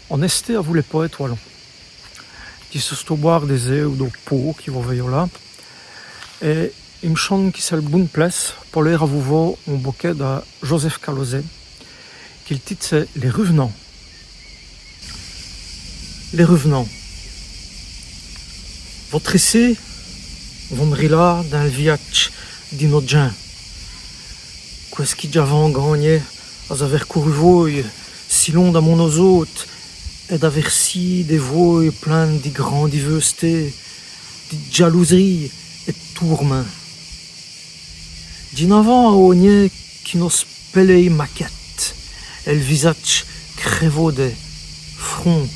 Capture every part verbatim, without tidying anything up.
On èsté avou lès powêtes walons. Dji so-st-au bwârd dès-eûwes do Pô qui vos vèyoz la. Èt i m' chone qui c'èst l' boune plèce po lére avou vos on bokèt da Joseph Kalozè, qui l' tite c'èst Lès Ruv'nants. Lès Ruv'nants. Vos tricîz, vos m' rilâz dins l' viyadje di nos djins. Qwè-ce qui dj'avans gangnè a-z-avèr couru vôye, si lon da monôz-ôtes, èt d'avèr si dès vôyes plin.nes di grandiveûs'té, di djalous'rîye èt d' toûrmints. Dji n'avans a ôgnè qui nos pèlèyes makètes, èt l' vizadje crèvaudè, frond,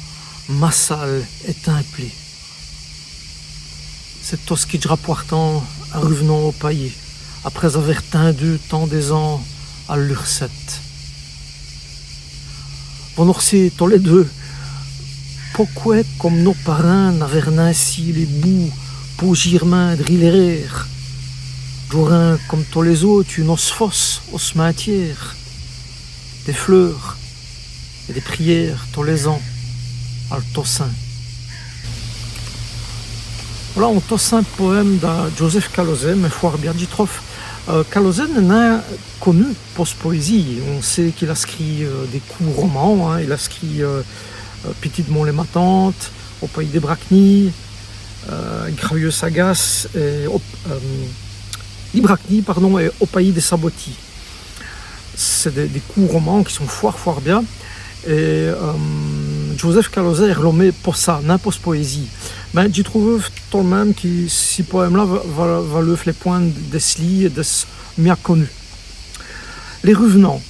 massale èt timplî. C'èst tot ç' qui dj' rapwârtans a ruv'nant au payis, après-avèr tindu tant dès-ans a l'ursète. Vos nos r'ci tos lès deûs. Poqwè come nos parints n'avèrent nin si lès boûs po djîrmint drî lès rêres. Dj'ârins come tos lès-ôtes ieu nosse fosse au cimetiére, dès fleûrs èt dès priyêres tos lès-ans al Tossin. Vola on tossin powème da Joseph Kalozè, mins fwârt bia dji trove. Kalozè n'èst nin conu po s' powésîye. On sét qu'il a scrît dès coûrts romans, in, il a scrît Piti d'mon lès matantès, Au payis dès Brac'nîs, Grayeûs agaces, èt Au, dès Brac'nîs, pardon, èt Au payis dès sabotîs. C'èst dès, dès coûrts romans qui sont fwârt, fwârt bias. Èt Joseph Kalozè èst r'lomé po ça, nin po s' powésîye. Mins dji trouve tot l' min.me qui ç' powème-là va, va, va leûve lès pwintes dès lîjes dès mia conus. Lès Ruv'nants.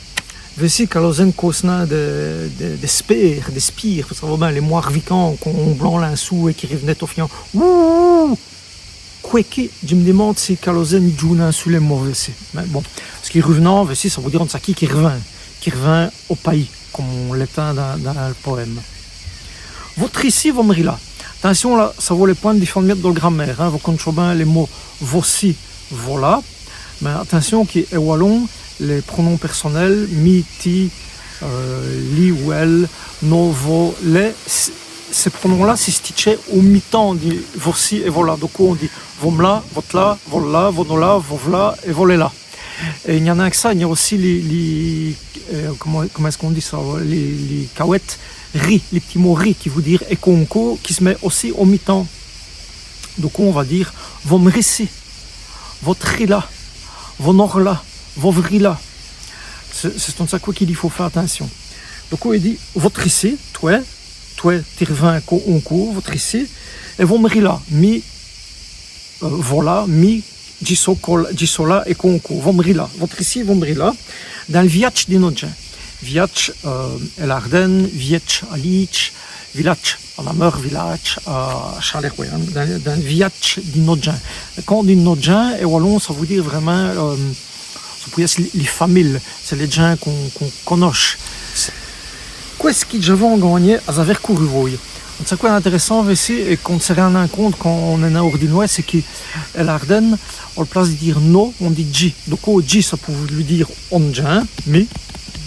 Vêci Kalozè n' cause nin dès, dès, dès spêres, dès spîres, vos savoz bin, lès mwârts vikants qu'ont on blanc linçou èt qui riv'nèt tot fiant. Ouh ! Qwè qui, dji m' dimande si Kalozè n' djoûwe nin su lès mots vêci. Mins bon, ç' qui èst ruv'nant, vêci, ça vout dîre on saquî qui r'vint, qui r'vint au payis, come on l' ètind dins, dins l' powème. Vos tricîz, vos m' rilâz. Atincion la, ça vaut lès pwintes di fé one miète dol gramêre, in, vos con'chèz bin lès mots voci, vola. Mins atincion qui è walon, lès pronoms pèrsonèls, mi, ti, li ou èle, nos, vos, lès, c-, cès pronoms-là si stitchèt au mitan di voci èt vola. Donc on dit vos m' la, vos t' la, vos l' la, vos nos la, vos v'la èt vos lès la. Èt i gn-a nin qu' ça, i gn-a ossi lès, lès, comint, comint èst-ce qu'on dit ça, lès, lès cawètes ri, lès p'tits mots ri, qui vout dîre èt co on côp, qui s' mèt ossi au mitan. Donc on va dîre vos m' ricîz, vos t' rilâz, vos nos r'lâz, vos v' rilâz. C'èst, c'è-st-on saquwè qu'i faut fé atincion. Donc on dit vos tricîz, twè, twè ti r'vins co on côp, vos tricîz, èt vos m' rilâz, mi, vola, mi, dji so co l', dji so la èt co on côp, vos m' rilâz, vos tricîz, vos m' rilâz, dins l' viyadje di nos djins. Viyadje è l'Ârdène, viyèdje a Lîdje, viladje a Nameur, vilâdje a Châlèrwè, in, dins, dins l' viyadje di nos djins. Quand on dit nos djins, è walon, ça vout dîre vraimint, ça pout yèsse lès, lès familles, c'èst lès djins qu'on, qu'on conèt. Qwè-ce qui dj'avans gangnè a-z-avèr couru vôye. Donc ça, qwè d'intèrèssant vêci, èt qu'on n' si rind nin compte quand on-èst nin ordinwè, c'èst qui è l'Ârdène, a l' place di dîre nos, on dit dji. Donc dji, ça pout v'lu dîre on djin, mi,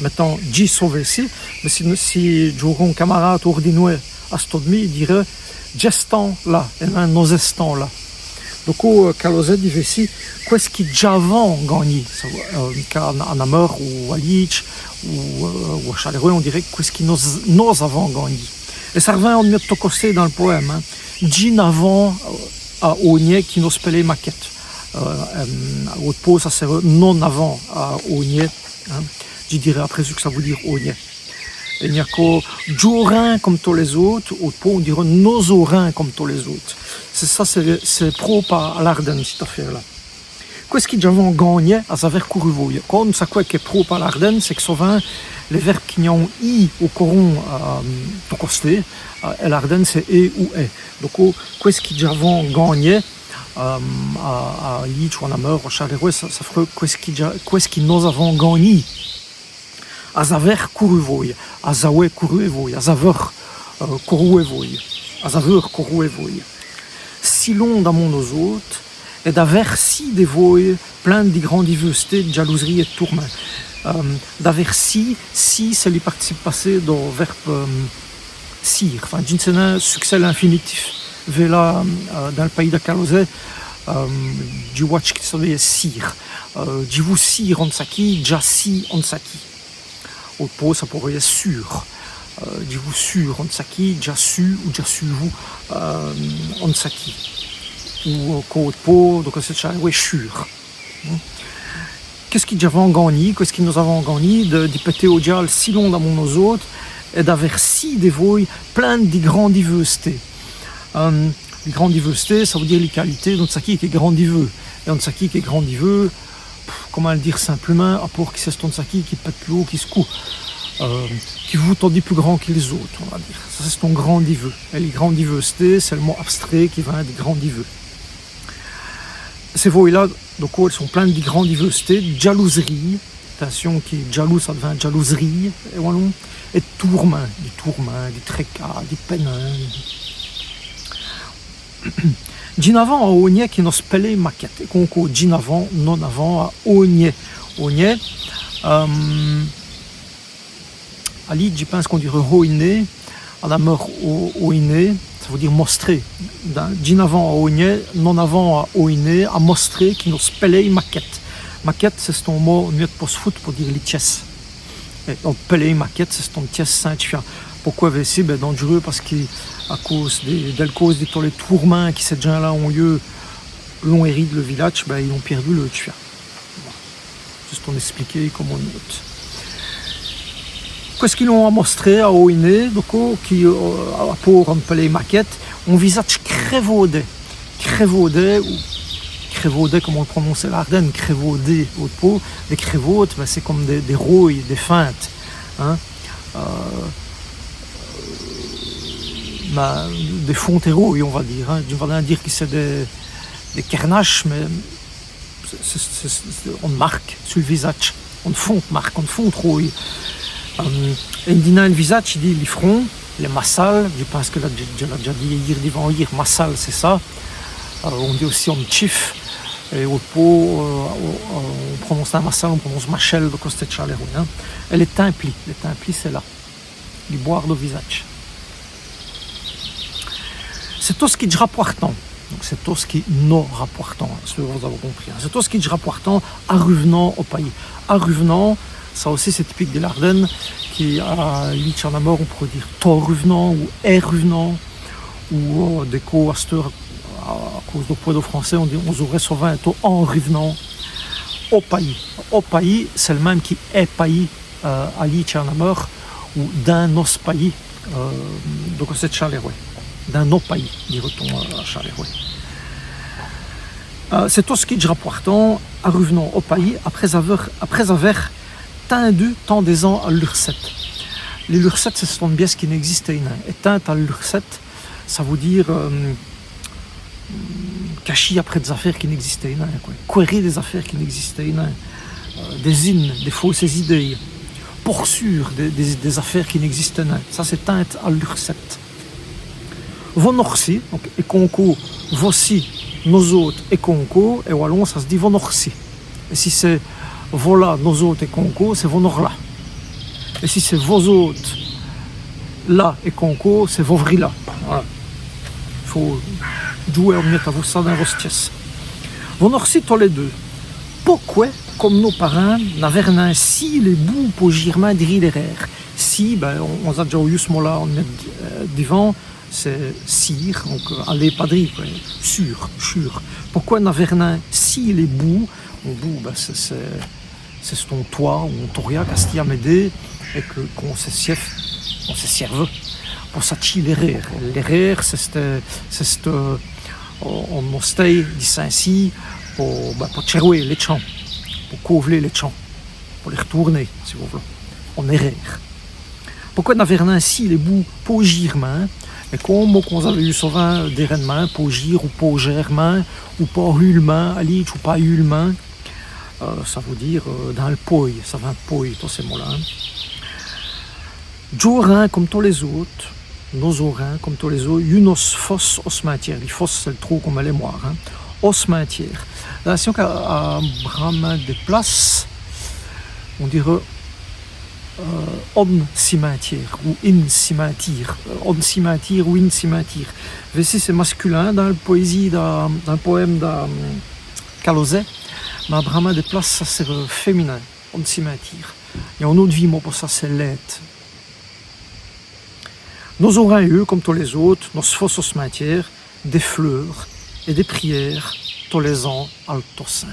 mètans dji so vêci, mins si, si dj'âreu on camarâde ordinwè a st' côp d' mi, i dîreu dj'èstan la, èt nin nos-èstans la. Donc Kalozè dit vêci, qwè-ce qui dj'avans gangnî, ça, in, a Nameur ou a Lîdje ou, ou a Châlèrwè, on dîreut qwè-ce qui nos, nos-avans gangnî. Èt ça r'vint one miète tot costé dins l' powème, in. Dji n'avans a ôgnè qui nos pèlèyes makètes. Ôte pô, ça sèreut nos n'avans a ôgnè, in. Dji dîreu après ç' qui ça vout dîre ôgnè. Èt i gn-a co dj'ârins come tos lès-ôtes, ôte pô on dîreut nos ârins come tos lès-ôtes. C'èst ça, c'èst, c'èst prôpe a l'Ârdène, ciste afêre-là. Qwè-ce qui dj'avans gangnè a-z-avèr couru vôye. Come ça, qwè qu'èst prôpe a l'Ârdène, c'èst qu' sovint lès vèrbes qu'i gn-a on i au coron, tot costé, è l'Ârdène c'èst è ou è. Donc qwè-ce qui dj'avans gangnè a, a Lîdje ou a Nameur, a Châlèrwè, ça, ça f'reut qwè-ce qui dj'a-, qwè-ce qui nos-avans gangnî a-z-avèr couru vôye, a-z-aveûr couru vôye, a-z-aveûr couru vôye, a-z-aveûr couru vôye. Si lon da monôz-ôtes, èt d'avèr si dès vôyes plin.nes di grandiveûs'té, di djalous'rîye èt d' toûrmints. D'avèr si, si, c'èst li participe passé do vèrbe sîre. Enfin, dji n' sé nin ç' qui c'èst l'infinitif. Vêla, euh, dins l' payis da Calozet, euh, dji wadje qui ça dwèt yèsse sîre. Euh, dji vou sîre on saquî, dj'a sî on saquî. Ôte paut, ça pôreut yèsse sûr. Euh, dji vou sûr on saquî, dj'a sûr ou dj'a sûr vou, euh, on saquî. Ou, euh, co ôte paut, donc c'èst ça, wè, sûr. Qu'èst-ce qui dj'avans gangnî, qu'èst-ce qui nos-avans gangnî di, di pèter au diâle si lon d'amon nos-ôtes èt d'awè sî dès vôyes plin.nes di grandiveûseté. Euh, li grandiveûseté, ça vout dîre li qualités d'on saquî qu'èst grandiveûs. Èt on saquî qu'èst grandiveûs, pff, comint l' dîre simplèmint, à pôrt qui c'è-st-on saquî qui pète pus hôt qui s' coû, euh, qui vout todi pus grand qui lès-ôtes, on va dîre. Ça, c'è-st-on grandiveûs. Èt li grandiveûseté, c'èst l' mot abstrêt qui vint di grandiveûs. Cès vôyes-là, donc, èles sont plin.nes di grandiveûseté, d' djalous'rîye. Atincion, qui djaloûs, ça d'vint djalous'rîye, è walon. Èt d' toûrmints, di toûrmints, di tracas, di pènints. Dj'in-avans a Augney qui nos pèlèye maquète. Èt co on côp dj'in-avans, nos-avans a Augney. Augney, euh, à Lîdje, dji pinse qu'on dîreut hôyner, à Nameur, hôyner, ça vout dîre mostrer. Dj'in-avans a Augney, nos-avans a hôyner, a mostrer qui nos pèlèye maquète. Maquète, c'è-st-on mot, on mot po s' foute, po dîre li tièsse. Èt on pèlèye maquète, c'è-st-on tièsse sins tch'fia. Poqwè vêci ? Bin, dandjureûs, pace qui, à cause dès, dèl cause di tos lès toûrmints qui cès djins-là ont yeû, l'ont èrî d' leû viladje, bin, il ont pièrdu leû tch'fia. Djusse on èspliké come on ôte. Qu'èst-ce qu'i ont a mostrer a Augney, donc, qui, euh, a pôrt on pèlèye maquète, on visadje crèvaudé. Crèvaudé, ou crèvaudé, come on l' prononce è l'Ârdène, crèvaudé, ôte paut, dès crèvaudes, bin, c'èst come dès, dès rôyes, dès fintes, hin. Euh, bin, dès fontes è rôyes, on va dîre, hin. Dji n' va nin dîre qui c'èst dès, dès kèrnachs, mins c'èst, c'èst, c'èst, c'èst, one marque su l' visadje, one fonte marque, one fonte rôye. Euh, èt on dit nin l' visadje, on dit li front, lès massales, dji pinse qui dji l'a, dji l'a dèdja dit ayîr, d'vant-ayîr, massales, c'èst ça. Euh, on dit ossi one tchif, èt ôte paut, euh, on, on prononce nin massale, on prononce machèle, donc c'èst tchal, hin. Èt lès timplîs, lès timplîs, c'èst là. Li bwârde au visadje. C'èst tot ç' qui dj' rapwârtan. Donc, c'èst tot ç' qui nos rapwârtan, ça, vos-avoz compris, hin. C'èst tot ç' qui dj' rapwârtan, aruv'nant au payis. Aruv'nant, ça ossi, c'èst tipique di l'Ârdène, qui, à Lîdje, à Nameur, on pôreut dîre tot ruv'nant ou è ruv'nant, ou, euh, dès côps, asteûre, à cause dè pwès do francès, on dit, on-z-aurè sovint tot en ruv'nant au payis. Au payis, c'èst l' min.me qui è payis, euh, à Lîdje, à Nameur, ou dins nosse payis, euh, donc c'èst Châlèrwè. Dins nos payis, dîreut-on, euh, à Châlèrwè. Euh, c'èst tot ç' qui dj' rapwârtan, aruv'nant au payis, après awè, après awè tindu tant dès-ans al lurcète. Li lurcète, c'è-st-one bièsse qui n'ègziste nin. Èt tinde al lurcète, ça vout dîre, euh, cachî après dès-afêres qui n'ègzisténut nin, qwè. Qwèri dès-afêres qui n'ègzisténut nin. Euh, dès-unes, dès fausses idéyes. Porsûre dès, dès, dès-afêres qui n'ègzisténut nin. Ça, c'èst tinde al lurcète. Vos norci, donc, èt co on côp, vos-ci, nos-ôtes, èt co on côp, è walon, ça s' dit vos norci. Èt si c'èst vos-là, nos-ôtes èt co on côp, c'èst vos-nors là. Èt si c'èst vos-ôtes là èt co on côp, c'èst vos-v'rîs là. Voilà. I faut djouwer one miète avou ça dins vosse tièsse. Vos norci tos lès deûs. Poqwè, come nos parints, n'avèrent nin sî lès boûs po jîrmint dèrî lès rêres. Sî, bin, on, on-z-a d'dja oyu ç' mot-là one miète, euh, d'vant, c'èst sîr, donc, euh, aler pa drî, qwè. Sûr, sûr. Poqwè n'avèrent nin sî lès boûs ? On boû, bin, c'èst, c'èst, c'è-st-on toit ou on toria qu'a stî amèdé, èt qui, qu'on s' sièv, on s' sièv po satchî lès rêres. Lès rêres, c'èst, c'è-st-on, on ostèye di Saint-Cy po, bin, po tchèrwér lès tchamps, po cov'ler lès tchamps, po lès r'toûrner, si vos v'loz. On-z-a rêre. Poqwè n'avèrent nin sî lès boûs po jîrmint, èt come qu'on-z-aveut sovint dèrènemint, po jîr ou po jêrmint, ou po hûlemint, à Lîdje, ou po hûlemint, euh, ça vout dîre, euh, dins l' pôye, ça vint d' pôye, tos cès mots-là, hin. Dj'ôrins, come tos lès-ôtes, nos-ôrins, come tos lès-ôtes, eû nosse fosse au cimetiêre. Li fosse, c'èst l' trô come lès mwârts, hin. Au cimetiêre. Là, si on-z-a, à, à brâmint dès places, on dîreut On cimetière ou in cimetière, on cimetière ou in cimetière. Vêci c'èst masculin dins l' powésîye da, dins l' powème da, hum, Calozet, mins à brâmint dès places ça c'èst, euh, féminin, on cimetière. Èt on-ôte vî mot po ça c'èst lêde. Nos-ârins yeû come tos lès-ôtes, nosse fosse au cimetière, dès fleûrs èt dès priyêres tos lès-ans al Tossin.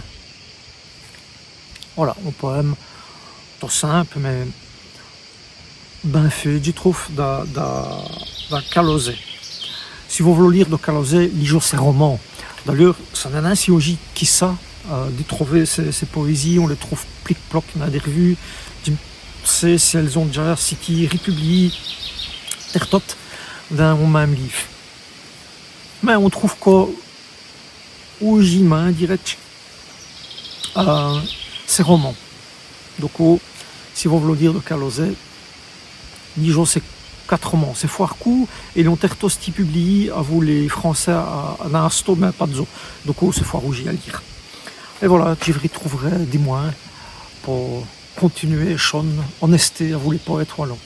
Voilà, on powème tot simpe, mins bin fét, dji trouve, da, da, da Calozet. Si vos v'loz lîre do Calozet, lîjoz sès romans. D'alieûrs, ça n'èst nin si aujî qui ça, euh, di trover sès, sès powésîyes, on lès trouve plic-ploc dins dès r'vûwes. Dji n' sé s'èles ont dèdja stî r'publyîyes, tèrtotès, dins on min.me lîve. Mins on trouve co aujîmint, dirè-dj', euh, sès romans. Donc, oh, si vos v'loz lîre do Calozet, lîjoz sès quate romans. C'èst fwârt coûrt, èt il ont tèrtotès stî publyîs avou lès Francès a, a, a Nasto, mins pa-d'zos. Donc, oh, c'èst fwârt aujî a lîre. Èt voilà, dji vos r'trouverè dimwin po continuer chone, on èsté avou lès powêtes walons.